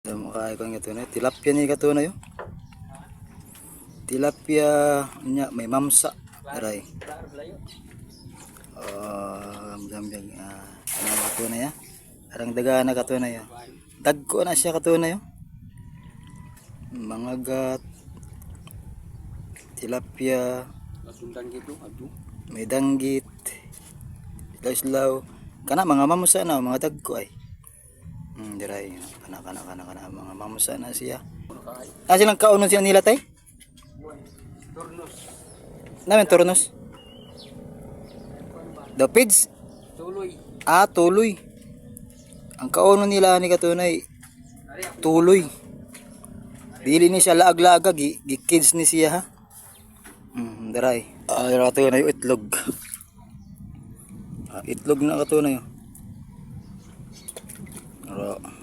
Damo kaayo kang katunay. Tilapia ni katunay oh. Tilapia nya may mamsa aray. Ah, jam jam ah, ano katunay ah. Arang daga na katunay ah. Dagko na siya katunay oh. Mga gat tilapia, may danggit, islaw-islaw. Kana mga mamusa na mga dagko ay. Diray kana kana kana kana mga mamusa na siya. Ah, silang kaunon siya nila tay? Turnos. Namin turnos. The pids? Tuloy. Ah, tuloy. Ang kaunon nila ni katunay, tuloy. Dili ni siya laag-laaga, gi kids ni siya ha. Daray. Ah, dara katunay itlog. Ah, itlog na katunay. Oh. Ara.